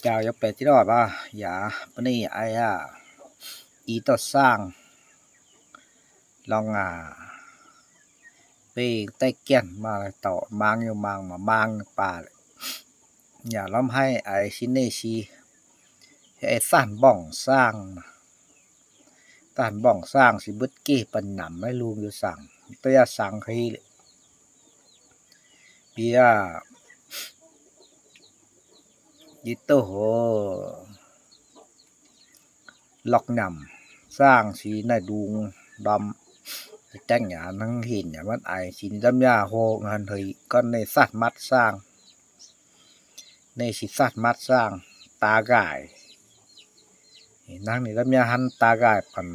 ເຈົ້າຢ່າໄປທີ່ຮອດວ່າ ຢາປະນີອາຍາ ອີຕໍ່ສ້າງ ລອງອາ ເປແຕກກຽນມາເຕົາະມາງຢູ່ມາງມາມາງຢູ່ປ່າ ຢ່າລ້ອມໃຫ້ອາຍຊິເນຊີ ໃຫ້ອາຍສານບ້ອງສ້າງ ຕານບ້ອງສ້າງຊິເບິດເກປັນນຳໃຫ້ລຸງຢູ່ສັງ ຕະຍາສັງເຮີເບຍ ຢິໂຕໂຮ ລັອກນຳ ສ້າງຊິໃນດຸງດຳ ແຕ່ງຫຍັງນັງເຫັນຫຍັງມັນອາຍຊິນດຳຍາໂຮງຫັນເຮີ ກ່ອນໃນສັດມັດສ້າງ ໃນຊິສັດມັດສ້າງຕາກາຍ ນາງນີ້ລະເມຍຫັນຕາກາຍປັນ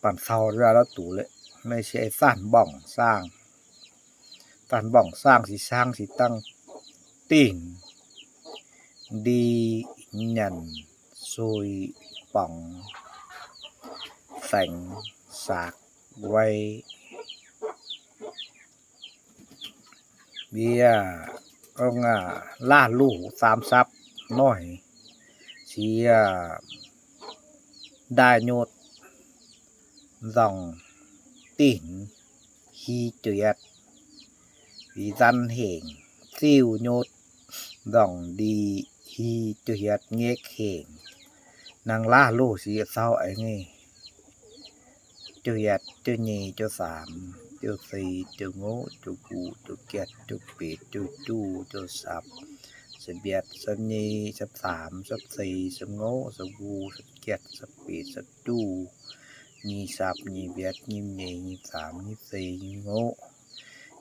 ປັນເຊົາເວລາລະຕູເລ ໃນຊິໄອ້ສານບ້ອງສ້າງ ສານບ້ອງສ້າງຊິສ້າງຊິຕັ້ງ ຕິ່ງ ດີ ຫຍັນ ຊຸຍ ປອງ ແສງ ສາກ ໄວ ເບຍ ອອງ ອາ ລາລູ ສາມສັບ ໜ້ອຍ ເຊຍ ດາໂຍດ ດອງ ຕິນ ຮີ ຈຽດ ວິສັນ ເຫງ ຊິວໂຍດ ດອງ ດີ ຮີ ຈຽດ ເງກ ເຫງ ນາງລາລູ ເຊຍ ເຊົາ ໄອເງ ເຈົ້າຫຍັດ ເຈົ້າເຍ ເຈົ້າສາມ ເຈົ້າສີ່ ເຈົ້າໂງ ເຈົ້າກູ ເຈົ້າກຽດ ເຈົ້າເປດ ເຈົ້າຈູ ເຈົ້າສັບ ສັບຫຍັດ ສັບເຍ ສັບສາມ ສັບສີ່ ສັບໂງ ສັບກູ ສັບກຽດ ສັບເປດ ສັບຈູ ຢີ່ສັບ ຢີ່ຫຍັດ ຢີ່ເຍ ຢີ່ສາມ ຢີ່ສີ່ ຢີ່ໂງ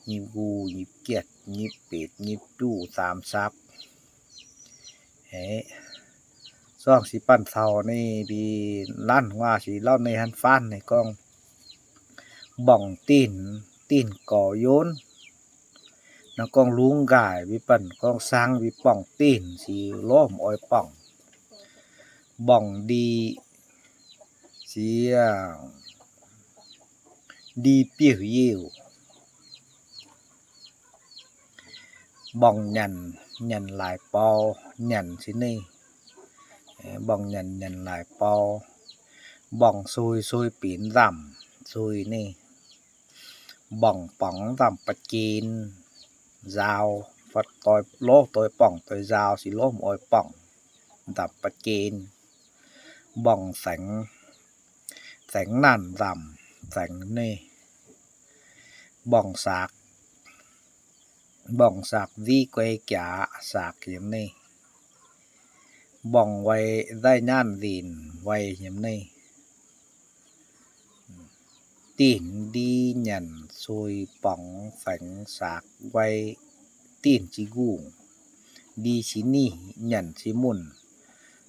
ຢີ່ກູ ຢີ່ກຽດ ຢີ່ເປດ ຢີ່ຈູ ສາມສັບ ເອີ ຊ່ວງຊິປັນເຊົານີ້ ບີລ້ານວ່າຊິເລົ່າໃນຫັນຟານໃນກ້ອງ ບ່ອງຕີນ ຕີນກໍໂຍນ ນະກ້ອງລຸງກາຍ ບີປັ່ນກ້ອງຊ້າງ ບີປ່ອງຕີນ ຊິລ້ອມອອຍປ່ອງ ບ່ອງດີ ຊິດີປິວຍິວ ບ່ອງຫຍັນ ຫຍັນຫຼາຍເປົາ ຫຍັນຊິນີ້ ເອີ ບ່ອງຫຍັນ ຫຍັນຫຼາຍເປົາ ບ່ອງຊຸຍ ຊຸຍປີນດຳ ຊຸຍນີ້ ບ່ອງປອງດຳປະເຈນ ຢາວ ຟັດຕ່ອຍໂລ ຕ່ອຍປ່ອງ ຕ່ອຍຢາວ ຊິໂລມອອຍປ່ອງ ດຳປະເຈນ ບ່ອງແສງ ແສງນັ້ນດຳ ແສງນີ້ ບ່ອງສາກ ບ່ອງສາກ ວີແກວກາ ສາກຫຍັງນີ້ ບ່ອງໄວໄດ້ຍານດີນ ໄວຫຍັງນີ້ ຕີນດີຫຍັນ ຊຸຍປອງແສງສາກໄວ ຕີນຊິກຸງ ດີຊິໜີ ຫຍັນຊິໝຸ່ນ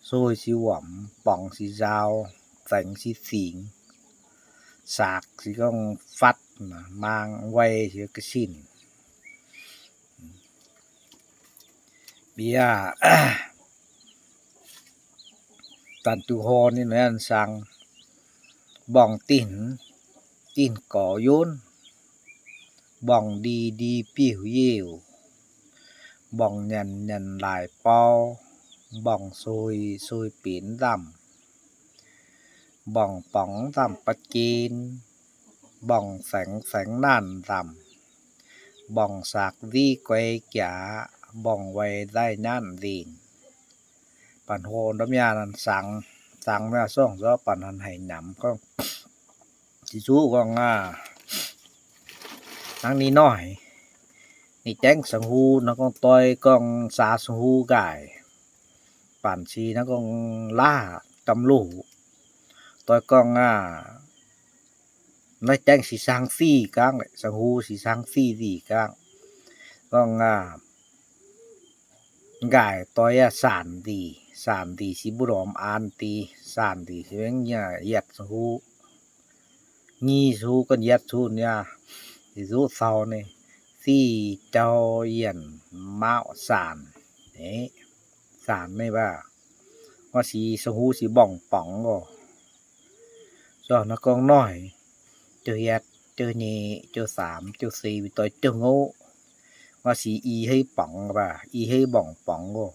ຊຸຍຊິຫວອມ ປອງຊິຊາວ ແສງຊິສີງ ສາກຊິກ້ອງຟັດ ມາງໄວຊິກະຊິນ ເບຍ ຕັນຕຸໂຮນີ້ແມ່ນສັງ ບ່ອງຕີນ ຕີນກໍໂຍນ ບ່ອງດີ ດີປິວຍິວ ບ່ອງຫຍັນ ຫຍັນຫຼາຍເປົາ ບ່ອງຊຸຍ ຊຸຍປີນດຳ ບ່ອງປອງດຳປະເຈນ ບ່ອງແສງ ແສງນັ້ນດຳ ບ່ອງສາກ ວີແກວກາ ບ່ອງໄວໄດ້ຍານດີນ ປັນໂຮນດຳຍານັ້ນສັງ ສັງແມ່ຊ່ອງເຈາະປັນຫັນໄຫນຳ ກໍຊິຊູກອງອາ ນາງນີ້ໜ້ອຍ ນີ້ແຈ້ງສັງຫູ ນາກອງຕ່ອຍກອງສາສັງຫູກາຍ ປານຊີນາກອງລາຕຳຫຼູ ຕ່ອຍກອງອາ ນາຍແຈ້ງສີສັງສີກາງ ສັງຫູສີສັງສີດີກາງ ກອງອາ ກາຍຕ່ອຍອາສານດີ ສານດີຊິບຸດອມອານຕີ ສານດີຊິເວັງຍາຫຍັດສູ ງີສູກັນຫຍັດສູນຍາ ຊິສູເຊົານີ້ ສີເຈົ້າຫຍັນມ້າວສານ ນີ້ ສານນີ້ວ່າ ວ່າສີສະຫູສີບ່ອງປອງກໍ ສອນນະກອງນ້ອຍ ເຈົ້າຫຍັດ ເຈົ້າເຍ ເຈົ້າສາມ ເຈົ້າສີ່ ວິຕອຍ ເຈົ້າໂງ ວ່າສີອີໄຮປອງວ່າ ອີໄຮບ່ອງປອງກໍ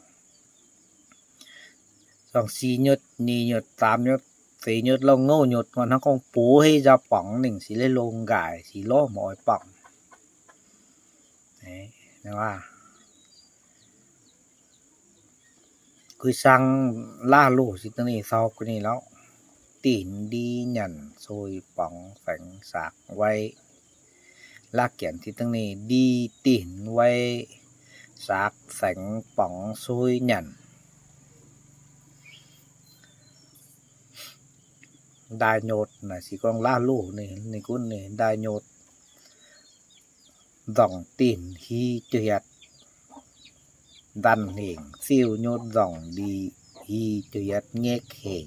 ສອງສີ່ຍົດ ນີ້ຍົດ ສາມຍົດ ສີ່ຍົດ ແລ້ວໂງ່ຍົດ ມັນທັງກອງປູໃຫ້ຈາປອງໜຶ່ງ ຊິເລີຍລົງກາຍ ຊິລ້ອມອອຍປອງ ນີ້ ນະວ່າ ຄຸຍຊັງລາໂລຊິຕະນີຊອກນີ້ແລ້ວ ຕີນດີຫຍັນ ຊອຍປອງ ແສງສາກໄວ້ ລາກແກນຊິຕະນີ ດີຕີນໄວ້ ສາກແສງປອງ ຊອຍຫຍັນ ດາໂຍດນະ ຊິກອງລາໂລນີ້ ນີ້ກຸນນີ້ ດາໂຍດ ດອງຕີນ ຮີຈຸເຮັດ ດັນເຫງ ຊິວໂຍດ ດອງດີ ຮີຈຸເຮັດ ແຍກເຫງ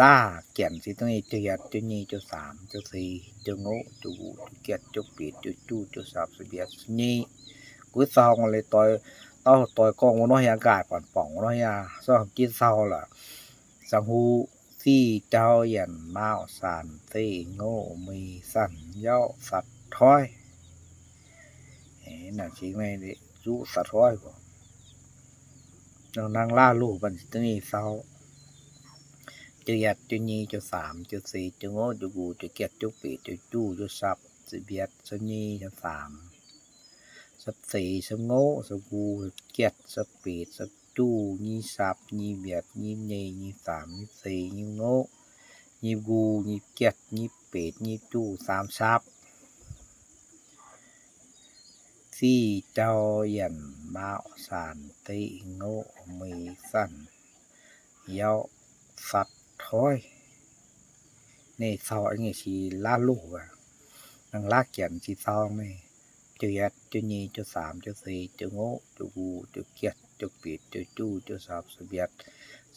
ລາແກນຊິຕະນີ ຈຸເຮັດ ຈຸນີ ຈຸສາມ ຈຸສີ່ ຈຸໂງ່ ຈຸກູ ຈຸກຽດ ຈຸປີດ ຈຸຈູ ຈຸສັບ ສະບຽດ ສະນີ ກຸຍຊອງເລີຍ ຕອຍ ເຕົ້າຕອຍກອງ ບໍ່ນ້ອຍອາກາດ ປອນປອງ ບໍ່ນ້ອຍອາ ຊອງກິນເຊົາລະ ສັງຫູ ສີ່ເຈົ້າ ຢຽນ ມ້າວ ຊານ ເຕ ໂງ່ ມີ ສັນ ເຍົາ ສັດ ຖອຍ ເອີ ນັ້ນຊິແມ່ນເດ ຈຸ ສັດ ຖອຍ ບໍ່ ນາງລາລູ ບັນຊິຕະນີ ເຊົາ ຈຸ ຢຽດ ຈຸ ຢີ ຈຸ ສາມ ຈຸ ສີ່ ຈຸ ໂງ່ ຈຸ ກູ ຈຸ ກຽດ ຈຸ ປີດ ຈຸ ຈູ ຈຸ ສັບ ສະບຽດ ສະນີ ສັບ ສາມ ສັບ ສີ່ ສັບ ໂງ່ ສັບ ກູ ສັບ ກຽດ ສັບ ປີດ ສັບ ຈູ ຢີ ສັບ ຢີ ບຽດ ຢີ ເຍ ຢີ ສາມ ຢີ ສີ່ ຢີ ໂງ່ ຢີ ກູ ຢີ ກຽດ ຢີ ປີດ ຢີ ຈູ ສາມ ສັບ ສີ່ ເຈົ້າ ຢຽນ ມ້າວ ຊານ ເຕ ໂງ່ ມີ ສັນ ເຍົາ ສັດ ຖອຍ ນີ້ ເຊົາ ອັນນີ້ຊິລາໂລ ນາງລາກແກນຊິເຊົາ ນີ້ ຈຸ ຢຽດ ຈຸ ຢີ ຈຸ ສາມ ຈຸ ສີ່ ຈຸ ໂງ່ ຈຸ ກູ ຈຸ ກຽດ ຈຸ ປີດ ຈຸ ຈູ ຈຸ ສັບ ສະບຽດ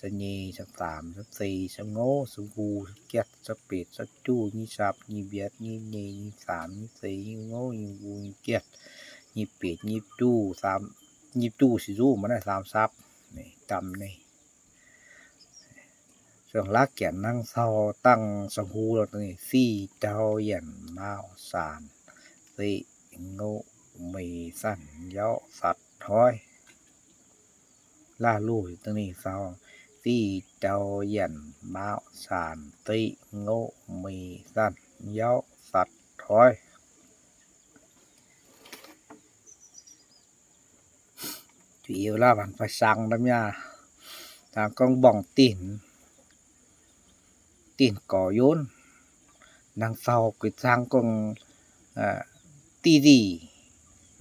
ສະນີ ສັບ ສາມ ສັບ ສີ່ ສັບ ໂງ່ ສັບ ກູ ສັບ ກຽດ ສັບ ປີດ ສັບ ຈູ ຢີ ສັບ ຢີ ບຽດ ຢີ ເຍ ຢີ ສາມ ຢີ ສີ່ ຢີ ໂງ່ ຢີ ກູ ຢີ ກຽດ ຢີ ປີດ ຢີ ຈູ ສາມ ຢີ ຈູ ຊິຈູ ມັນໄດ້ສາມສັບ ນີ້ ຕຳນີ້ ສ່ວນລາກແກນນາງເຊົາ ຕັ້ງສັງຫູ ແລ້ວນີ້ ສີ່ ເຈົ້າ ຢຽນ ມ້າວ ຊານ ເຕ ໂງ່ ມີ ສັນ ເຍົາ ສັດ ຖອຍ ລາລູ ຕົງນີ້ເຊົາ ສີ່ ເຈົ້າ ຢຽນ ມ້າວ ຊານ ເຕ ໂງ່ ມີ ສັນ ເຍົາ ສັດ ຖອຍ ຈຸເອວລາວ ບັນພະສັງ ດຳຍາ ທາງກອງ ບ່ອງຕີນ ຕີນ ກໍໂຍນ ນາງເຊົາ ກຶດທາງກອງ ເອີ ຕີດີ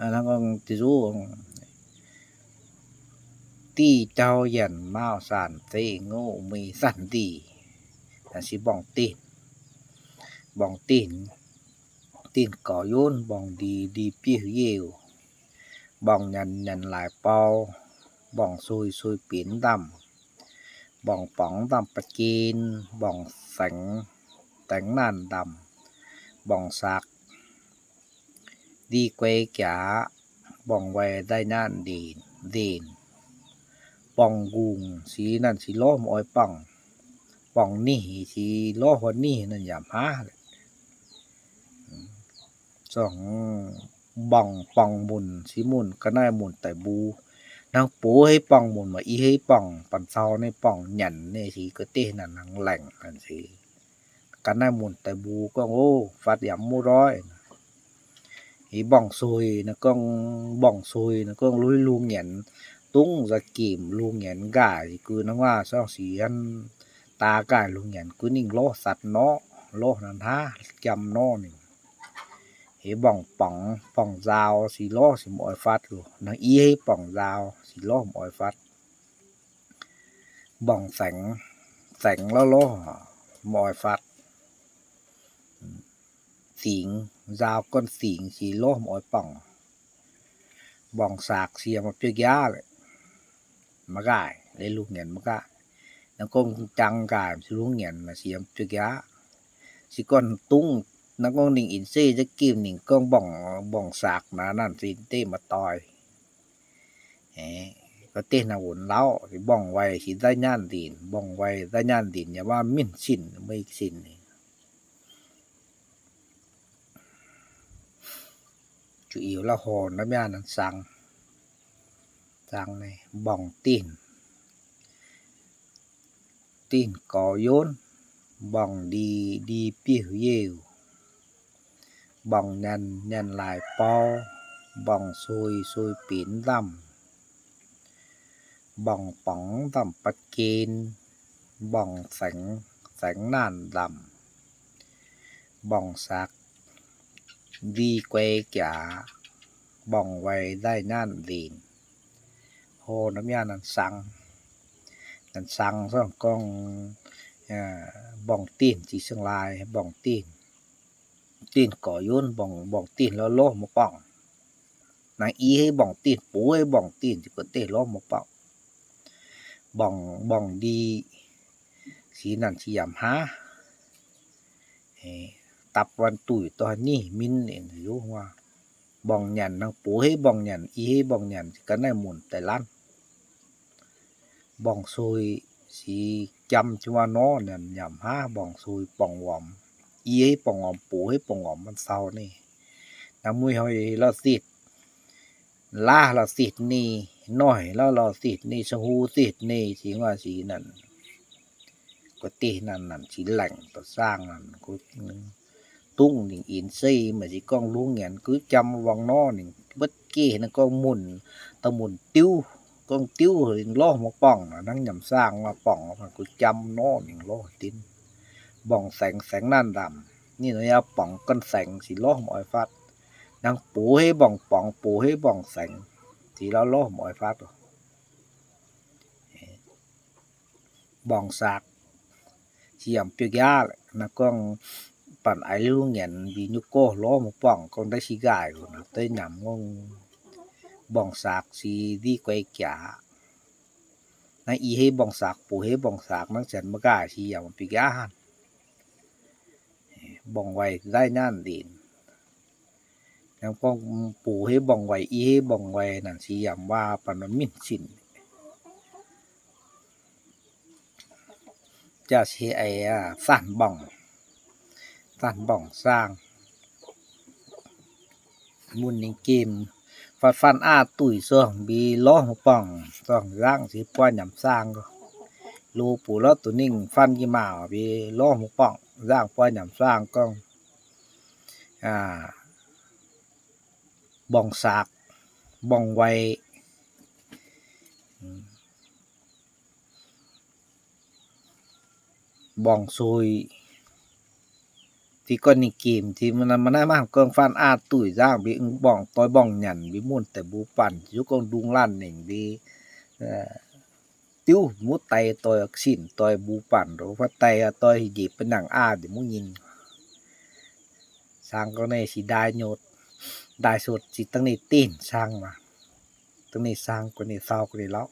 ອາ ນາງກອງ ຕີດູ ຕີເຈົ້າ ຢຽນ ມ້າວ ຊານ ເຕ ໂງ່ ມີ ສັນ ດີ ນາງຊິ ບ່ອງຕີນ ບ່ອງຕີນ ຕີນກໍໂຍນ ບ່ອງດີ ດີປິວເຢວ ບ່ອງຫຍັນ ຫຍັນຫຼາຍເປົາ ບ່ອງຊຸຍ ຊຸຍເປັນດຳ ບ່ອງປອງ ດຳປະເກນ ບ່ອງແສງ ແຕງໜ້ານດຳ ບ່ອງສາກ ດີແກວກາ ບ່ອງໄວ ໄດ້ນານດີນ ດີນ ປ່ອງກຸງ ສີນັ້ນສີລ້ອມອອຍປ່ອງ ປ່ອງນີ້ສີລໍ້ຮອດນີ້ນັ້ນຢາມຫາ ສອງ ບ່ອງປ່ອງໝຸນ ສີໝຸນ ກະໄນໝຸນໄຕບູ ນາງໂປໃຫ້ປ່ອງໝຸນ ມາອີໃຫ້ປ່ອງ ປັນເຊົາໃນປ່ອງຫຍັນ ໃນສີກະເຕະນັ້ນ ນາງແຫຼງ ນັ້ນສີ ກະໄນໝຸນໄຕບູ ກອງໂອ ຟາດຢາມໝູດອຍ ອີບ່ອງຊຸຍນະ ກອງ ບ່ອງຊຸຍນະ ກອງລຸຍລູງຫຍັນ ຕຸງສະກີມລູງຫຍັນກາຍ ກືນນາງວ່າ ສອງສີຫັ້ນ ຕາກາຍລູງຫຍັນ ກືນນິງລໍ້ສັດເນາະ ລໍ້ນັ້ນຫາ ຈຳເນາະນີ້ ເຮບ່ອງປອງ ປ່ອງຊາວ ສີລໍ້ ສີມອອຍຟັດຢູ່ ນາງອີເຮປ່ອງຊາວ ສີລໍ້ມອອຍຟັດ ບ່ອງແສງ ແສງລໍ້ລໍ້ ມອອຍຟັດ ສິງ ຊາວກ້ອນສິງ ສີລໍ້ມອອຍປ່ອງ ບ່ອງສາກ ສຽມມາເປີກຢາ ມາກາຍ ເລຍລູກຫຍັນມາກາຍ ນາງກອງຈັງກາຍ ສະລຸງຫຍັນນະ ສຽມເປີກຢາ ຊິກ່ອນຕຸງ ນາງກອງນິງອິນເຊ ຈະກີມນິງກອງ ບ່ອງ ບ່ອງສາກນະ ນັ້ນຊິເຕມາຕ່ອຍ ເອ ກະເຕນາວົນເລົ່າ ຊິບ່ອງໄວ ຊິໄດ້ຍານດີນ ບ່ອງໄວ ໄດ້ຍານດີນ ຢ່າວ່າມິນຊິນ ໄມຊິນ ຈຸອີວລະຫອນ ນຳຍານັນສັງ ສັງໃນ ບ່ອງຕີນ ຕີ້ນກໍໂຢນ, ບ່ອງດີ ດີປິ້ວເຢວ, ບ່ອງແໜ້ນ ແໜ້ນຫຼາຍເປົາ, ບ່ອງຊຸຍ ຊຸຍປີນດຳ, ບ່ອງປອງ ດຳປັດເກນ, ບ່ອງແສງ ແສງໜ້ານດຳ, ບ່ອງສາກ ດີແກວຈາ, ບ່ອງໄວ ໄດ້ນານດີນ. ໂຫ ນ້ຳຍານັນສັງ ນັນສັງ ສອງກອງ ເອີ ບ່ອງຕີນ ຈີຊຽງລາຍ ບ່ອງຕີນ ຕີນກໍໂຢນ ບ່ອງ ບ່ອງຕີນ ລາວໂລມາປ່ອງ ນາງອີໃຫ້ບ່ອງຕີນ ປູໃຫ້ບ່ອງຕີນ ຊິເປີເຕໂລມາປ່ອງ ບ່ອງ ບ່ອງດີ ສີນັ້ນສີຢາມຫາ ເອີ ຕັບວັນຕຸຍ ຕອນນີ້ມິນເອນຢູ່ວ່າ ບ່ອງຫຍັນ ນາງປູໃຫ້ບ່ອງຫຍັນ ອີໃຫ້ບ່ອງຫຍັນ ຊິກັນໄດ້ໝູນແຕ່ລັນ ບ່ອງຊຸຍ ສີຈຳ ຈະວ່ານໍ ນຳຍາມຫາ ບ່ອງຊຸຍ ປ່ອງຫວອມ ອີໃຫ້ປ່ອງຫວອມ ປູໃຫ້ປ່ອງຫວອມ ມັນເຊົານີ້ ນຳມຸ້ຍເຮົາລາວສິດ ລາລາວສິດນີ້ ນ້ອຍລາວລາວສິດນີ້ ສະຫູສິດນີ້ ຊິວ່າສີນັ້ນ ກະຕິນັ້ນນັ້ນ ຊິແຫຼງຕໍ່ສ້າງນັ້ນ ກຸ ຕຸງນິງອິນຊີ ມາຊິກ້ອງລຸງຫຍັນ ກູຈຳວັງນໍ ນິງເບິດເກ ນະກ້ອງໝຸນ ຕະໝຸນຕິວ ກ້ອງຕິວ ລອມາປ່ອງ ນາງຍຳສ້າງມາປ່ອງ ກູຈຳນໍ ນິງລໍຕິນ ບ່ອງແສງ ແສງນານດຳ ນີ້ນະ ຍາປ່ອງກັນແສງ ຊິລ້ອມອອຍຟັດ ນາງປູໃຫ້ບ່ອງປອງ ປູໃຫ້ບ່ອງແສງ ຊິລາວລ້ອມອອຍຟັດ ບ່ອງສາກ ສຽມປິກຢາ ນະກ້ອງປັນໄອລຸງຫຍັນ ວິຍຸໂກ ໂລມາປ່ອງ ກ້ອງໄດ້ຊິກາຍ ເຕີຍນຳງົງ ບ່ອງສາກ ສີດີແກວຈາ ນາງອີໃຫ້ບ່ອງສາກ ປູໃຫ້ບ່ອງສາກ ນາງແສນມະກາ ສຽມປິກຢາ ບ່ອງໄວ ໄດ້ນານດີນ ນາງປ້ອງປູໃຫ້ບ່ອງໄວ ອີໃຫ້ບ່ອງໄວ ນັ້ນຊິຢາມວ່າປານວ່າມິນຊິນ ຈະຊິໄອ ອາ ສານບ່ອງ ສານບ່ອງສ້າງ ມຸນນິງເກມ ຟັດຟັນອາຕຸຍຊ່ວງບີລ້ອມປ່ອງ ຊ່ວງລ່າງຊິປ່ວຍຍຳສ້າງ ໂລປູລາວຕຸນິງຟັນກິມາບີລ້ອມປ່ອງ ລ່າງປ່ວຍຍຳສ້າງກ້ອງ ອາ ບ່ອງສາກ ບ່ອງໄວ ອືມ ບ່ອງຊຸຍ ທີ່ກ່ອນນີ້ເກມທີ່ມັນ ມັນໄດ້ມາເຄື່ອງຟັນອາດຕຸ້ຍຢ່າງບີອຶງ ບ່ອງຕ່ອຍ ບ່ອງຫຍັນບີໝຸນແຕ່ບູປັນ ຢູ່ກອງດຸງລ້ານເໜັງບີ ເອີ ຕິວໝູໄຕຕ່ອຍອັກສິນ ຕ່ອຍບູປັນ ໂດພັດໄຕ ອາ ຕ່ອຍຮີເດປະໜັງອາດິໝູຍິງ ຊ້າງກໍແນ່ຊິໄດ້ໂຍດ ໄດ້ສົດຊິຕັ້ງນີ້ຕີນຊ້າງມາ ຕັ້ງນີ້ຊ້າງກວ່ານີ້ເຊົາກວ່ານີ້ແລ້ວ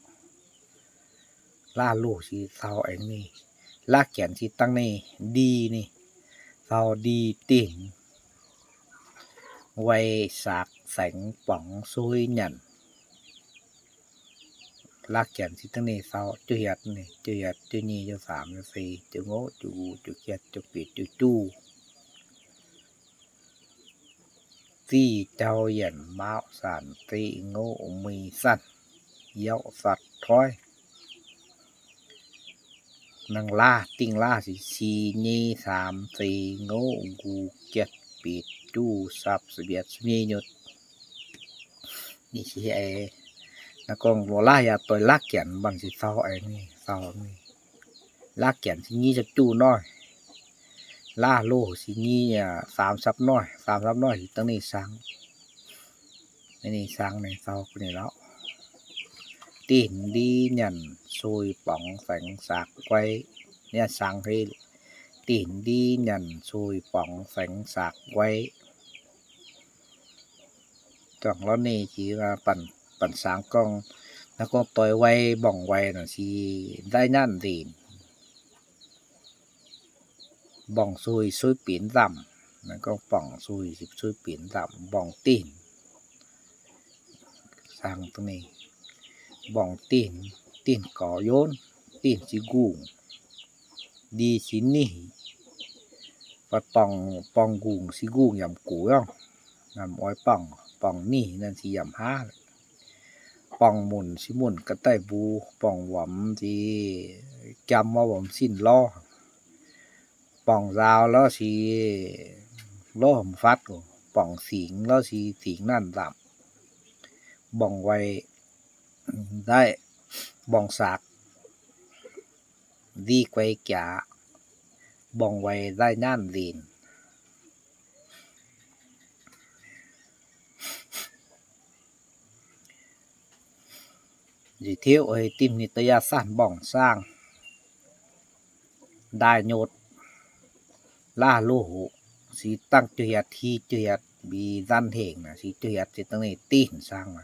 ລາລູຊິເຊົາເອງນີ້ ລາກແກນຊິຕັ້ງນີ້ດີນີ້ ເຊົາດີຕີນ ໄວສາກແສງປອງຊຸຍຫຍັນ ລາກແກນຊິຕັ້ງນີ້ເຊົາ ຈຸເຮັດນີ້ ຈຸເຮັດ ຈຸນີ້ ຈຸສາມ ຈຸສີ່ ຈຸໂງ ຈຸອູ ຈຸເຈັດ ຈຸປິດ ຈຸຈູ ສີ່ເຈົ້າຢຽນມ້າວສານຕີໂງມີສັນ ຢ້ຽວສັດຖອຍ ນາງລາ ຕິ່ງລາ ສີ່ ສີ່ ຍີ ສາມ ສີ່ ໂງ ກູ ເຈັດ ປີ ຈູ ສັບ ສະບຽດ ສະມີ ຍຸດ ນີ້ຊິໄອ ນະກອງໂລລາ ຢ່າຕ່ອຍລາກແກນ ບັນຊິເຊົາໄອນີ້ ເຊົານີ້ ລາກແກນຊິຍີສັບຈູນ້ອຍ ລາໂລຊິຍີ ອາ ສາມສັບນ້ອຍ ສາມສັບນ້ອຍ ຕັ້ງນີ້ຊ້າງ ອັນນີ້ຊ້າງໃນເຊົາກວ່ານີ້ແລ້ວ ຕີນດີຫຍັນຊຸຍປອງແສງສາກໄວ້ ເນຍຊ້າງເຮ ຕີນດີຫຍັນຊຸຍປອງແສງສາກໄວ້ ກອງລະນີທີ່ວ່າປັນ ປັນສາງກອງ ນະກອງຕ່ອຍໄວ ບ່ອງໄວນະ ຊິໄດ້ຍານດີນ ບ່ອງຊຸຍ ຊຸຍປີນດຳ ນະກອງປ່ອງຊຸຍ ຊຸຍປີນດຳ ບ່ອງຕີນ ສາງຕົງນີ້ ບ່ອງຕີນ ຕີນກໍໂຍນ ຕີນຊິກຸງ ດີຊິໜີ ປັດປ່ອງ ປ່ອງກຸງຊິກຸງຢາມກູຢອງ ນຳອອຍປ່ອງ ປ່ອງໜີນັ້ນຊິຢາມຫາ ປ່ອງໝຸນຊິໝຸນກະໄຕບູ ປ່ອງຫວຳຊິ ຈຳວ່າບໍ່ສິ້ນລໍ ປ່ອງຊາວລາວສີ ລໍຫຳຟັດ ປ່ອງສິງລາວສີ ສິງນັ້ນດຳ ບ່ອງໄວໄດ້ ບ່ອງສາກ ດີໄກຈາ ບ່ອງໄວໄດ້ນານເລນ. Giới thiệu về tìm niết tà gia sản bỏng sang, đài nhột, la lô hộ, si tăng chu hiệt, hi chu hiệt, bi dân hẹn, si chu hiệt, si tăng này tin sang,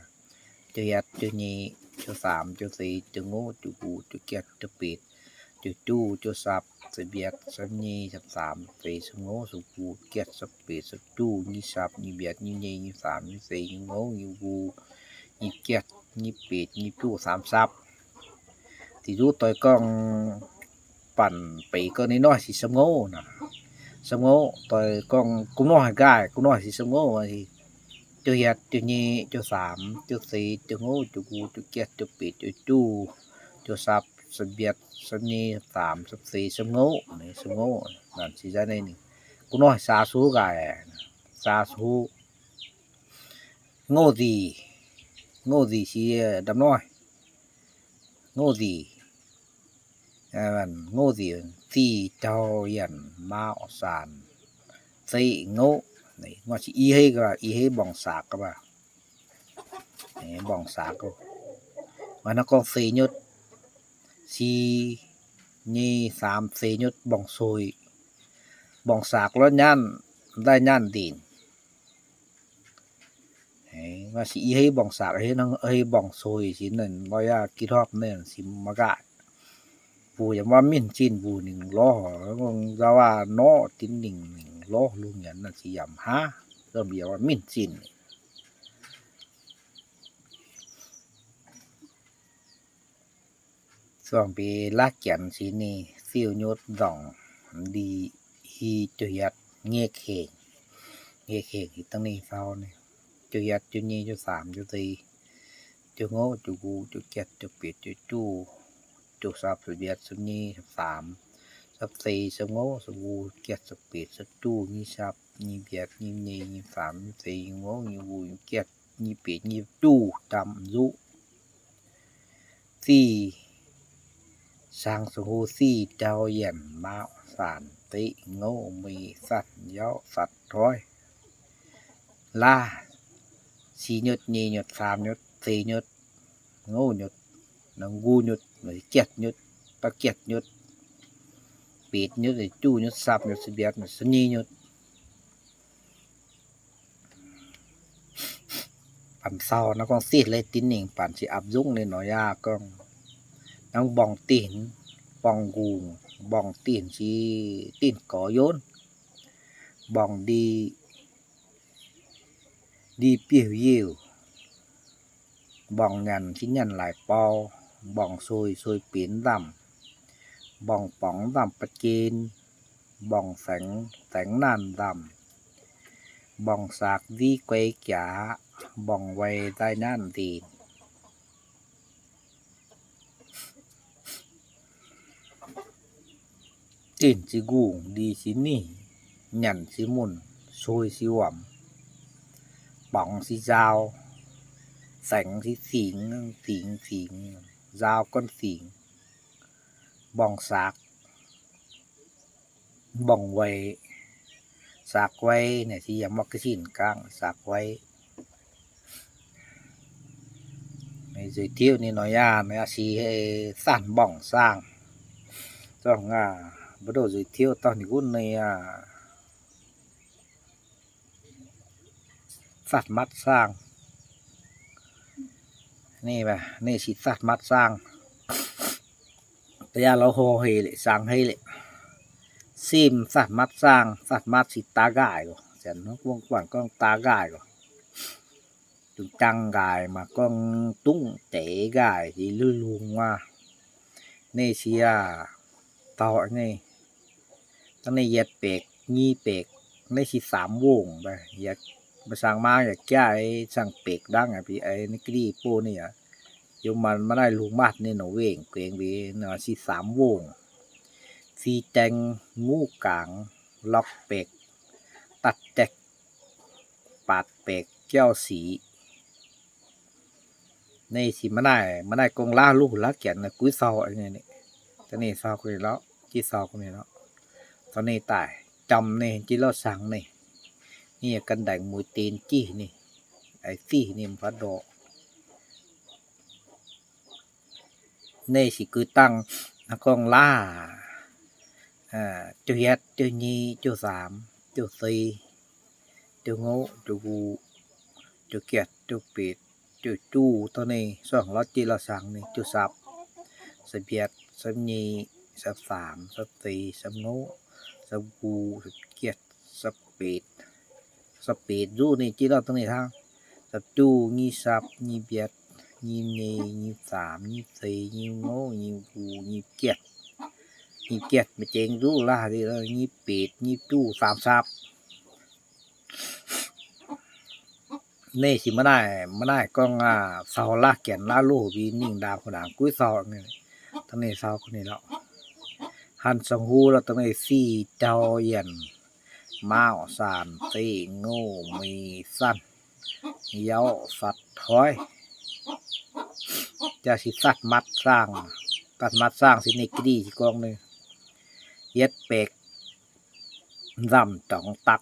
chu hiệt, chu nhị, chu sam, chu tý, chu ngũ, chu cú, chu kiệt, chu pịt, chu chu, chu sập, sập biệt, sập nhị, sập sam, sập tý, sập ngũ, sập cú, kiệt, sập pịt, sập chu, nhị sập, nhị biệt, nhị nhị, nhị sam, nhị tý, nhị ngũ, nhị cú, nhị kiệt, nhị pịt, nhị chu, sam sập. Ti du tôi con bản pí con đi nói si sớm ngô nè. Sớm ngô tôi con cũng nói gai, cũng nói si sớm ngô thì chu hiệt, chu nhị, chu sam, chu tý, chu ngũ, chu cú, chu kiệt, chu pịt, chu chu, chu sập, sập biệt, sập nhị, sập sam, sập tý, sớm ngô, này sớm ngô. Nè si ra đây này. Cũng nói xa số gai, xa số. Ngô gì? Ngô gì si đâm nói. Ngô gì? Ngô gì? Gì châu yển mạo sản. Tý ngô. Này, ngô si y hê gà, y hê bỏng sạc gà bà. Bỏng sạc gà. Mà nó có tý nhốt. Si nhị sam tý nhốt bỏng sôi. Bỏng sạc ló nhăn, đai nhăn đìn. Ê, mà si y hê bỏng sạc, hê năng hê bỏng sôi si nên lo ya kỹ thuật nên si mà gạ. Pù yam wa min chin pù ning lo, ngông ya wa no tin ning ning lo lu nhan na si yam ha. Rom ya wa min chin. Song pê lát chắn si ni, siêu nhốt dòng đi hi chu hiệt nghe kheng. Nghe kheng hi tăng ni sau ni. Chu hiệt, chu nhị, chu sam, chu tý, chu ngũ, chu cú, chu kiệt, chu pịt, chu chu, chu sập, sập biệt, sập nhị, sập sam, sập tý, sập ngũ, sập cú, kiệt, sập pịt, sập chu, nhị sập, nhị biệt, nhị nhị, nhị sam, nhị tý, nhị ngũ, nhị cú, nhị kiệt, nhị pịt, nhị chu, chăm dụ. Tý sang sông hồ tý châu yển mạo sản tý ngô mì sắt yáo sắt thói. La si nhốt, nhị nhốt, sam nhốt, tý nhốt, ngô nhốt, năng gu nhốt, kiệt nhốt, ta kiệt nhốt, pịt nhốt, chu nhốt, sập nhốt, sập biệt nhốt, sập nhị nhốt. Bản sao nó còn xịt lấy tín hình bản chỉ áp dụng nên nó ya con. Nó bỏng tín, bỏng gù, bỏng tín chỉ tín có yốn. Bỏng đi, đi piêu yiêu. Bỏng nhăn chỉ nhăn lại po, bỏng sôi, sôi pến dặm. Bỏng póng dặm bật trên. Bỏng sánh, sánh nan dặm. Bỏng sạc di quay chả, bỏng quay tai nạn gì. Tin si gùng, đi si ni, nhăn si mùn, sôi si uẩm, bỏng si dao, sánh si sing, sing, sing, dao con sing, bỏng sạc. Bỏng quay, sạc quay này thì yam mắc cái xin căng sạc quay. Này giới thiệu này nói ya, nói ya si sản bỏng sang. Trong à, bắt đầu giới thiệu tao thì gún này à. Sắt mát sang. Này bà, này si sắt mát sang. แต่ยาเราโฮเฮเลยสั่งให้เลย ซิมสัตว์มัดสร้าง สัตว์มัดสิตาก่ายก็ ฉันวงกว้างก็ตาก่ายก็ จุงจังก่ายมาก็ตุ้งเต๋ก่าย สิลุลุงว่า นี่เสีย ต่อนี่ ตั้งในเย็ดเป็ก งี้เป็ก ในสิสามวงไป อยาก มาสั่งมา อยากแก้ไอ้สั่งเป็กดังอ่ะ พี่ ไอ้นี่กรีโป้นี่อ่ะ Yo man, man ai lung mat ni no weng kueng we na si sam wong, si teng, ngu kang, lok pek, tat tek, pat pek, kiao si. Ni si man ai, man ai kong la lu la kian na kui sao ai ni ni. Ta ni sao kui lo, ki sao kui ni lo. Ta ni tai, cham ni, ki lo sang ni. Ni kan dang mui tin ki ni. Ai si ni man pa do. Ni si kui tang na kong la. A, chu hiet, chu ni, chu sam, chu si, chu ngo, chu gu, chu kiet, chu pit, chu chu, ta ni song lo ki lo sang ni, chu sap, sap hiet, sap ni, sap sam, sap si, sap ngo, sap gu, sap kiet, sap pit, sap pit, yu ni ki lo ta ni tha. Sap chu, ni sap, ni biet, ni ni, ni sam, ni si, ni ngo, ni gu, ni kiet. Ni kiet ma cheng yu la di lo, ni pit, ni chu, sam sap. Ni si man ai, man ai kong a, sao la kian la lu bi ning da ku dang kui sao ni. Ta ni sao ku ni lo. Han sang hu lo ta ni si, chao, yen, mao, san, ti, ngo, mi, san, yao, sat, thoi. Cha si sat mat sang, sat mat sang si ni ki di si kong ni. Yet pek, dam tong tak.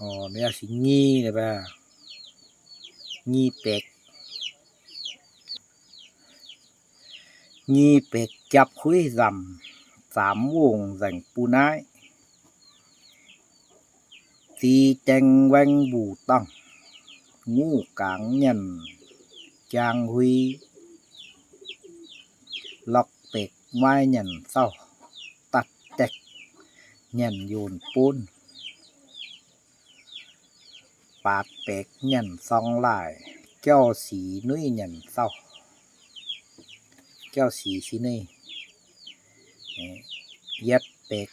O, ni si ni ni ba. Ni pek. Ni pek chap hui dam, sam wong dang pu nai. Si teng weng bu tang, ngu kang nhan chang hui, lok pek mai nhan sao, tat tek nhan yon pon, pat pek nhan song lai, kiao si nui nhan sao, kiao si si nui, yet pek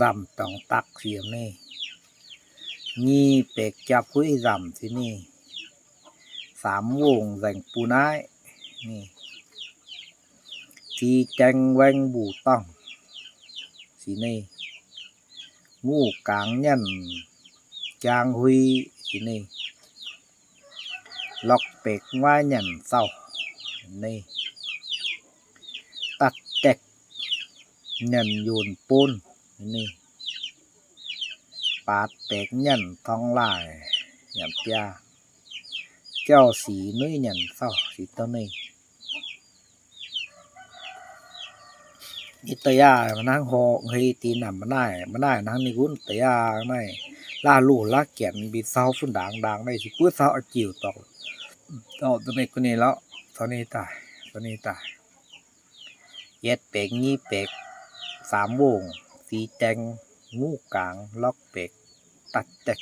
ດຳຕ້ອງຕັກສຽມນີ້ ຍີ່ເປັກຈັບຫຸຍດຳຊິນີ້ ສາມວົງແດງປູນາຍນີ້ ຈີແຈງແວງບູຕ້ອງຊິນີ້ ງູກາງຍັນຈາງຫຸຍຊິນີ້ ລັອກເປັກວາຍັນເຊົານີ້ ຕັດແຈັກ ຍານຍົນໂປນນີ້ ປາດແປກຍານທອງລາຍ ຍານປຽ ແກ້ວສີນຸຍຍານເຊົາສີໂຕນີ້ ນິຕະຍາມານັ່ງຫໍເຮີຕີນຳມານາຍ ມານາຍນັ່ງນິກຸນຕະຍາໄນ ລາລູລາກຽນບິນເຊົາຟຸນດາງດາງໄນຊິກຸດເຊົາອາຈິວຕອກ ຕອກຕົວເມກຄົນນີ້ແລ້ວ ໂຕນີ້ຕາຍ ໂຕນີ້ຕາຍ. ເຈັດເປັກ ຍີ່ເປັກ ສາມວົງ ສີ່ແຈງ ງູກາງ ລັອກເປັກ ຕັດແຈັກ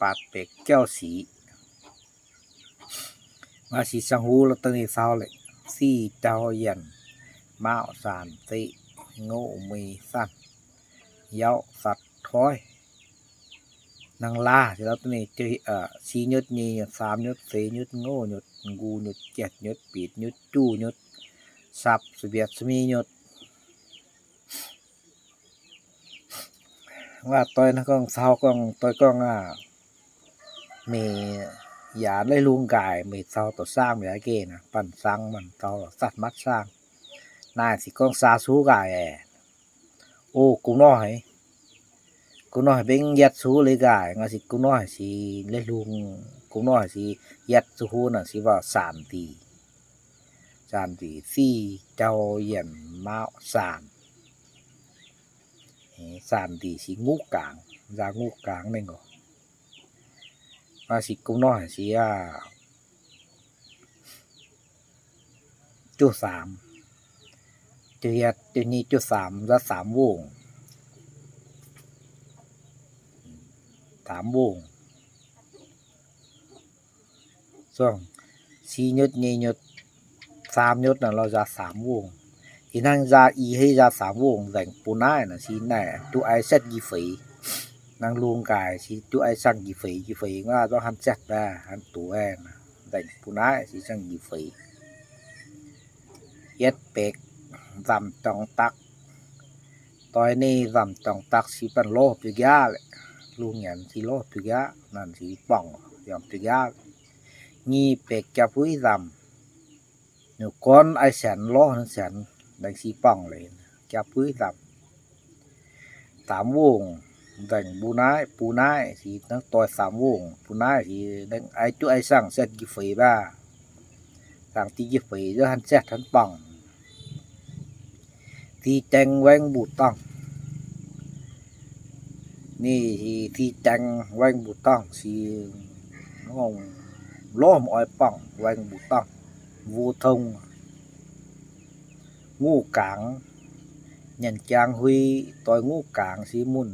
ປາດເປັກ ແກ້ວສີ ມາສີສັງຫູ ລະຕະນີເຊົາເລຍ ສີ່ເຈົ້າຢຽນ ມ້າວ ສານ ຕີ ໂງ່ ມີ ສັນ ເຍົາ ສັດ ຖອຍ ນາງລາ ລະຕະນີ ເອີ ສີ່ຫຍຸດ ຍີ່ຫຍຸດ ສາມຫຍຸດ ສີ່ຫຍຸດ ໂງ່ຫຍຸດ ກູຫຍຸດ ແຈດຫຍຸດ ປີດຫຍຸດ ຈູຫຍຸດ ສັບ ສະບຽດ ສະມີຫຍຸດ ວ່າຕ່ອຍນະກອງເຊົາກອງ ຕ່ອຍກອງ ອາ ເມຢາໄລລຸງກາຍ ເມເຊົາໂຕຊ້າງເມຍເກນະ ປັນຊ້າງມັນເຊົາສັດມັດຊ້າງ ນາຍຊິກອງສາຊູກາຍ ໂອ ກຸງນ້ອຍ ກຸງນ້ອຍເບັງຍັດຊູເລີຍກາຍ ງາຊິກຸງນ້ອຍຊິເລລຸງ ກຸງນ້ອຍຊິຍັດຊູນະ ຊິວ່າສານຕີ ສານຕີ ສີ່ເຈົ້າຢຽນ ມ້າວ ສານ ເອ ສານຕີຊິງູກາງ ຢາງູກາງເໜຶ່ງກໍ ມາຊິກຸມນ້ອຍຊິ ອາ ຈຸສາມ ຈຸເຮັດ ຈຸນີ້ ຈຸສາມ ລະສາມວົງ ສາມວົງ ຊ່ວງສີ່ຫຍຸດ ຍີ່ຫຍຸດ ສາມຫຍຸດນະ ລາວຢາສາມວົງ ອີນາງຢາອີເຮຢາສາມວົງ ແດງປູນາຍນະ ຊີແນ ຕູໄອເຊັດຢີເຟີຍ ນາງລຸງກາຍຊິຈຸໄອຊັງຈີເຟ ຈີເຟວ່າຕ້ອງຫັນແຊັດແບ ຫັນຕູແອນ ແດງປູນາຍຊິຊັງຈີເຟ ເຈັດເປັກ ດຳຈອງຕັກ ຕອຍນີ້ດຳຈອງຕັກຊິປັນໂລດປິກຢາແຫຼະ ລຸງຫຍັນຊິໂລດປິກຢາ ນັ້ນຊິປ່ອງ ຍອມປິກຢາ ງີເປັກຈັບຫຸຍດຳ ນະຄອນໄອແສນ ລໍນແສນ ແດງສີປ່ອງເລີຍ ຈັບປຶ້ຍດຳ ສາມວົງ ແດງບູນາຍ ປູນາຍ ສີນາງຕອຍສາມວົງ ປູນາຍ ສີແດງໄອຈຸໄອຊັງ ແຊັດກິເຟບາ ສັງຕິກິເຟ ເດີຫັນແຊັດຫັນປ່ອງ ສີແຈງແຫວງບູຕ້ອງ ນີ້ ສີແຈງແຫວງບູຕ້ອງ ສີງອງລົ້ມອອຍປ່ອງ ແຫວງບູຕ້ອງ ວູທົງ ງູກາງ ຍຽນຈາງຫຸຍ ຕອຍງູກາງ ສີມຸນ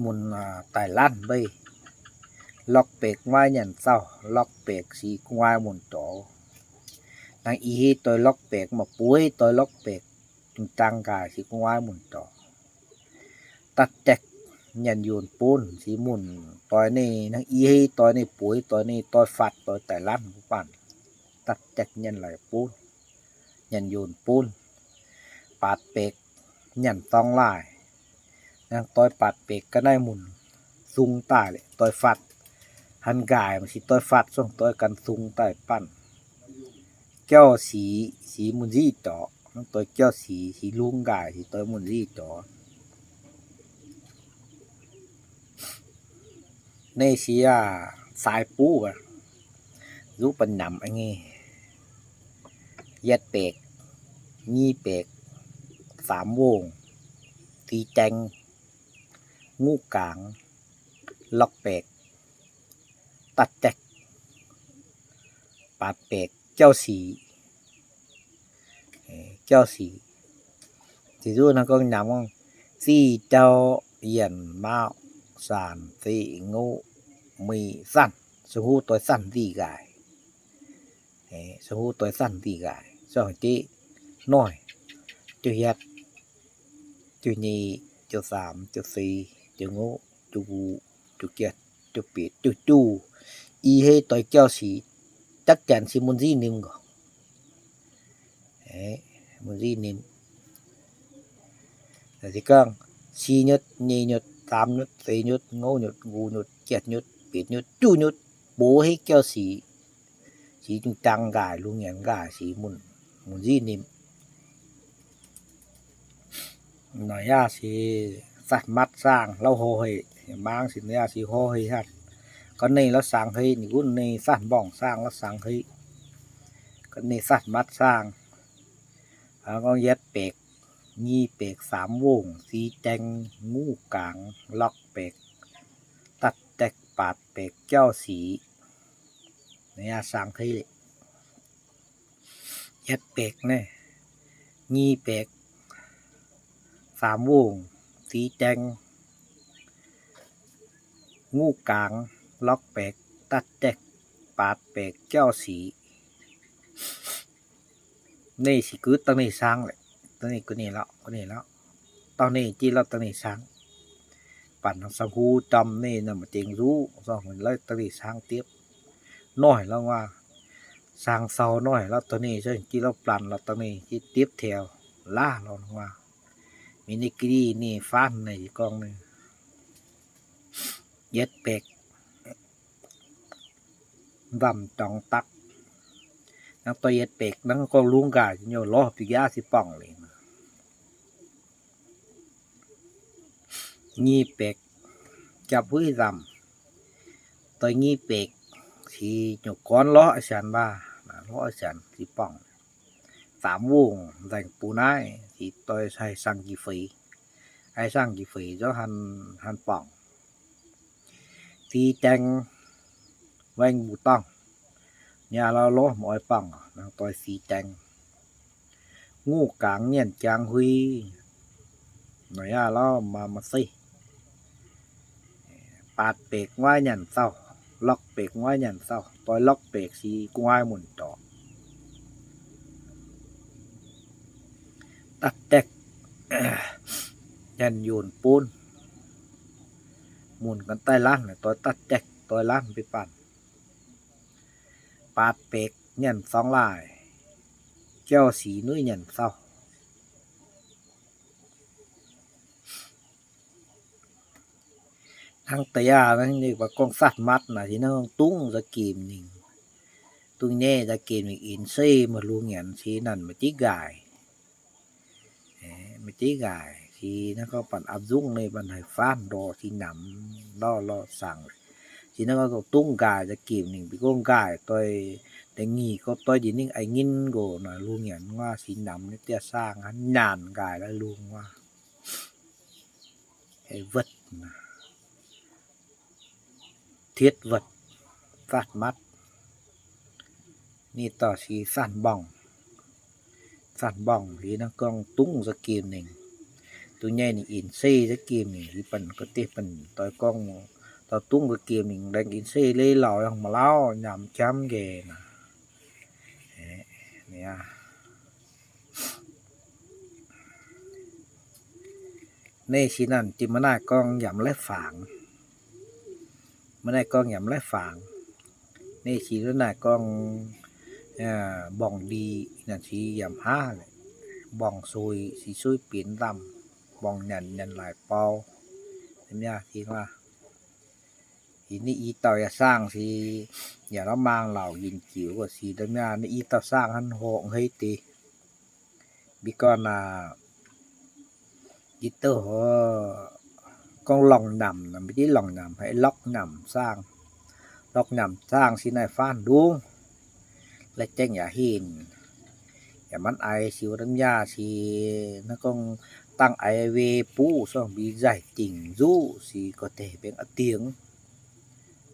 ມຸນ ອາ ໄຕລານເບ ລັອກເປກ ງວາຍຍຽນເຊົາ ລັອກເປກ ສີງວາຍມຸນໂຕ ນາງອີເຮ ຕອຍລັອກເປກ ມາປຸຍ ຕອຍລັອກເປກ ຈຶ່ງຕາງກາຍ ສີງວາຍມຸນໂຕ ຕັດແຈັກ ຍຽນໂຍນປູນ ສີມຸນ ຕອຍນີ້ ນາງອີເຮ ຕອຍນີ້ປຸຍ ຕອຍນີ້ ຕອຍຟັດ ຕອຍໄຕລານ ປານ ຕັດແຈັກ ຍຽນໄຫຼປູນ ຍຽນໂຍນປູນ ປາດເປກ ຍຽນຕອງລາຍ ນາງຕອຍປາດເປກ ກະໄນມຸນ ຊຸງຕາຍ ຕອຍຟັດ ຫັນກາຍ ມັນຊິຕອຍຟັດ ສົ່ງຕອຍກັນ ຊຸງຕາຍປັ້ນ ແກ້ວສີ ສີມຸນຊີໂຕ ນາງຕອຍແກ້ວສີ ສີລຸງກາຍ ສີຕອຍມຸນຊີໂຕ ເນເຊຍ ສາຍປູ ອະ ຢູ່ປັນນຳອັນນີ້ ເຈັດເປກ ງີເປກ ສາມວົງ ສີແຈງ ງູກາງ ລັອກເປກ ຕັດແຈັກ ປາດເປກ ເຈົ້າສີ ເຈົ້າສີ ທີ່ສຸດນະກໍຍາມວ່າ ສີ່ເຈົ້າ ຢຽນ ມາວ ສານ ສີ ງູ ມີ ສັນ ສະຫູ ຕອຍ ສັນ ຕີກາຍ ເອີ ສະຫູ ຕອຍ ສັນ ຕີກາຍ ສອງ ຈີ ນ້ອຍ ຈຸ ຫຍັດ ຈຸ ຍີ ຈຸ ສາມ ຈຸ ສີ່ ຈຸ ງູ ຈຸ ກູ ຈຸ ກຽດ ຈຸ ປີດ ຈຸ ຈູ ອີ ເຮ ຕອຍ ເຈົ້າສີ ຈັກ ແຈນ ສີ ມຸນ ຊີ ນິມ ກໍ ເອີ ມຸນ ຊີ ນິມ ແລ້ວຊິກອງ ສີ່ ຍົດ ຍີ ຍົດ ສາມ ຍົດ ສີ່ ຍົດ ງູ ຍົດ ກູ ຍົດ ກຽດ ຍົດ ປີດ ຍົດ ຈູ ຍົດ ໂປ ເຮ ເຈົ້າສີ ສີ ຈຶ່ງ ຈັງ ກາຍ ລຸງ ຫຍັນ ກາຍ ສີ ມຸນ ມຸນ ຊີ ນິມ ນາຍາ ສີ ສັດ ມັດ ສ້າງ ລາວ ຫໍ ເຮ ມາງ ສີ ນາຍາ ສີ ຫໍ ເຮ ຫັດ ກໍ ເນ ລາວ ສັງ ເຮ ນິກຸນ ເນ ສັດ ບ້ອງ ສ້າງ ລາວ ສັງ ເຮ ກໍ ເນ ສັດ ມັດ ສ້າງ ອາ ກໍ ເຈັດເປກ ງີເປກ ສາມ ວົງ ສີແຈງ ງູກາງ ລັອກເປກ ຕັດແຈັກ ປາດເປກ ເຈົ້າສີ ນາຍາ ສັງ ເຮ ເຈັດເປກ ເນ ງີເປກ ສາມ ວົງ ສີແຈງ ງູກາງ ລັອກເປກ ຕັດແຈັກ ປາດເປກ ເຈົ້າສີ ເນ ຊິກຶດ ຕະເນ ສັງ ແຫຼະ ຕະເນ ກະເນ ລາວ ກະເນ ລາວ ຕະເນ ຈີ ລາວ ຕະເນ ສັງ ປັນ ສັງ ຫູ ຈຳ ເນ ນຳ ມາ ເຈັງ ຊູ ສອງ ເນ ລາວ ຕະເນ ສັງ ຕຽບ ນ້ອຍ ລາວ ວ່າ ສັງ ເຊົາ ນ້ອຍ ລາວ ຕະເນ ເຊີງ ຈີ ລາວ ປລັນ ລາວ ຕະເນ ຈີ ຕຽບ ແຖວ ລາ ລາວ ວ່າ ມີ ເນ ກະດີ ເນ ຟານ ໃນ ກອງ ໜຶ່ງ ເຈັດເປັກ ດຳ ຈອງ ຕັກ ນັກ ຕະ ເຈັດເປັກ ນັກ ກອງ ລຸງ ກາ ໂຍ ລໍ ປິກຢາ ຊິ ປ່ອງ ເລີຍ ງີເປັກ ຈັບ ຫຸຍ ດຳ ຕອຍ ງີເປັກ ສີ ໂຍ ກອນ ລໍ ອາຈານ ວ່າ ນະ ລໍ ອາຈານ ຊິ ປ່ອງ ສາມ ວົງ ແດງ ປູນາຍ ສີ ຕອຍ ໄຊ ສັງ ກີ ເຟ ໄອ ສັງ ກີ ເຟ ເຈົ້າ ຫັນ ຫັນ ປ່ອງ ສີແຈງ ແຫວງ ບູຕ້ອງ ຍາລາວ ລໍ ມອອຍ ປ່ອງ ນາງ ຕອຍ ສີແຈງ ງູກາງ ຍຽນ ຈາງ ຫຸຍ ນາຍາລາວ ມາ ມາ ເຊ ປາດເປກ ງວາຍ ຍຽນ ເຊົາ ລັອກເປກ ງວາຍ ຍຽນ ເຊົາ ຕອຍ ລັອກເປກ ສີ ງວາຍ ໝຸນ ຕອ ຕັດແຕັກ ແກ່ນໂຍນປູນ ໝູນກັນໃຕ້ລານ ແລະ ຕ່ອຍຕັດແຈັກ ຕ່ອຍລານໄປປັ້ນ ປາດເປັກ ແຍ່ນສອງລາຍ ແກ້ວສີໜຸ້ຍແຍ່ນເຊົາ. ທັງຕະຢານັ້ນເອີ້ນວ່າກອງສາດມັດນະ ທີ່ນັ້ນຕຸງສະກີມໜຶ່ງ ຕຸງແຍ່ສະກີມໜຶ່ງ ອິນເຊມາລຸງຫຍັນ ທີ່ນັ້ນມາຈິກາຍ ເອີ ມາຈິກາຍ ທີ່ນັ້ນກໍປັນອັບຍຸງໃນບັນໄດຟານດໍທີ່ນຳ ລໍລໍສັງ ທີ່ນັ້ນກໍຕຸງກາຍສະກີມໜຶ່ງ ປີກົງກາຍ ຕ່ອຍແຕ່ງີກໍຕ່ອຍດີໜຶ່ງ ໄອງິນກໍນະ ລຸງຫຍັນວ່າ ທີ່ນຳໃນເຕຍສ້າງຫັ້ນ ຍານກາຍລະລຸງວ່າ ເຮັດເວີດນະ ເທດເວີດ ສາດມັດ ນີ້ຕໍ່ທີ່ສານບ່ອງ ສານບ່ອງ ທີ່ນັກກອງຕຸງສະກີມໜຶ່ງ ຕຸງໃຫຍ່ນີ້ອິນເຊສະກີມໜຶ່ງ ທີ່ເປັນກໍຕິເປັນຕ່ອຍກອງຕໍ່ຕຸງສະກີມໜຶ່ງ ແດງອິນເຊເລີຍເລົ່າຍັງມາເລົ່າຍາມຈຳແກນະ ເອີ ເນຍ. ເນຊິນັ້ນ ຈິມານາຍກອງຢຳແລະຝາງ ມານາຍກອງຢຳແລະຝາງ ເນຊິມານາຍກອງ ເອີ ບ່ອງດີ ນັ້ນຊິຢຳຫ້າ ແລະ ບ່ອງຊຸຍ ຊິຊຸຍປີນດຳ ບ່ອງແໜ້ນ ແໜ້ນຫຼາຍເປົາ ເປັນຍາທີ່ວ່າ ອີນີ້ອີເຕົ່າຢາຊ້າງຊິ ຢາລະມາງເຫຼົ່າຍິນຈິວກໍຊິດຳຍາ ນີ້ອີເຕົ່າຊ້າງຫັ້ນໂຫງເຮີຍຕິ ບິກອນນາ ອີເຕົ່າໂຫ ກອງລອງນຳນະ ບໍ່ໄດ້ລອງນຳ ໃຫ້ລັອກນຳຊ້າງ ລັອກນຳຊ້າງຊິນາຍຟານດຸງ ແລະ ແຈ້ງຢາຫີນ ຢາມັນໄອຊິວດຳຍາຊິ ນະກອງຕັ້ງໄອເວປູຊ່ອງບີໃຈຈິງຢູຊິກໍແຕ່ເປັນອະຕຽງ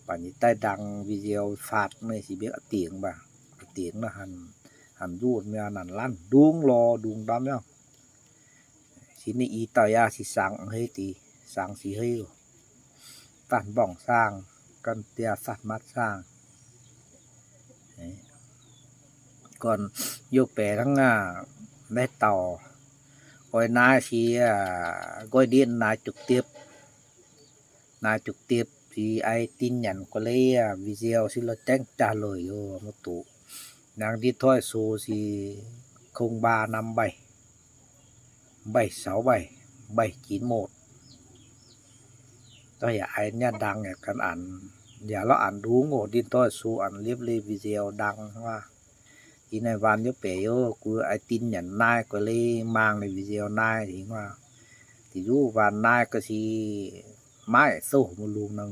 ປານນີ້ໃຕ້ດັງວິດີໂອຟາດເມື່ອຊິເປັນອະຕຽງບາ ອະຕຽງນະ ຫັນ ຫັນຢູແມ່ນັ້ນລັນດຸງລໍດຸງດຳເນາະ ຊິນີ້ອີເຕົ່າຢາຊິສັງເຮີຍຕິ ສັງຊິເຮີຍ ຕັນບ່ອງຊ້າງ ກັນເຕຍສາດມັດຊ້າງ ກ່ອນໂຍແປທັງ ອາ ແມ່ເຕົ່າ ກ້ອຍນາຍຊິ ອາ ກ້ອຍດິນນາຍຈຸກຕິບ ນາຍຈຸກຕິບ ຊິໄອຕິນຫຍັນກໍເລີຍ ອາ ວິເຊວຊິລະແຈ້ງຈາເລີຍໂຍມະຕຸ ນາງດິນຖອຍຊູຊິຄົງບານຳໃບ ໃບເສົາໃບ ໃບຈີນໂມດ ຕ້ອງຢ່າໄອຍາດັງ ຢ່າກັນອັນ ຢ່າລະອັນດຸງໂອ ດິນຖອຍຊູອັນລຽບເລີຍວິເຊວດັງວ່າ ທີ່ໃນວານໂຍເປໂຍ ກູໄອຕິນຫຍັນນາຍກໍເລີຍມາງໃນວິເຊວນາຍ ທີ່ວ່າ ທີ່ຢູ່ວານນາຍກໍຊິໄມ້ໂຊມະລຸງນຳ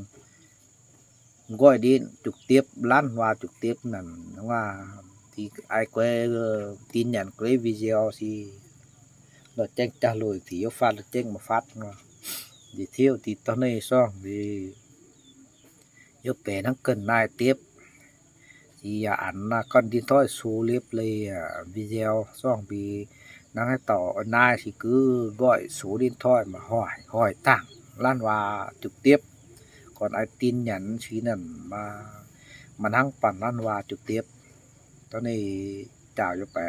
ກ້ອຍດິນຈຸກຕິບ ລັນວ່າຈຸກຕິບນັ້ນ ວ່າທີ່ໄອແກວຕິນຫຍັນເກຣວິເຊວຊິ ລະແຈ້ງຈາໂລຍ ທີ່ໂຍຟາດລະແຈ້ງມາຟາດເນາະ ດີເທວທີ່ຕອນນີ້ຊ່ອງທີ່ໂຍແປທັງເກີນນາຍເຕັບ ທີ່ຢາອັນນະ ກ່ອນດິນຖອຍຊູເລັບເລີຍ ອາ ວິເຊວຊ່ອງບີ ນາງໃຫ້ຕໍ່ນາຍຊິຄື ກ້ອຍຊູດິນຖອຍມາຫ້ອຍ ຫ້ອຍຕັ້ງ ລ້ານວ່າຈຸກເຕັບ ກ່ອນໄອຕິນຫຍັນຊີນັ້ນມາ ມານັ່ງປັ່ນລ້ານວ່າຈຸກເຕັບ ຕອນນີ້ຈາວຢູ່ແປະ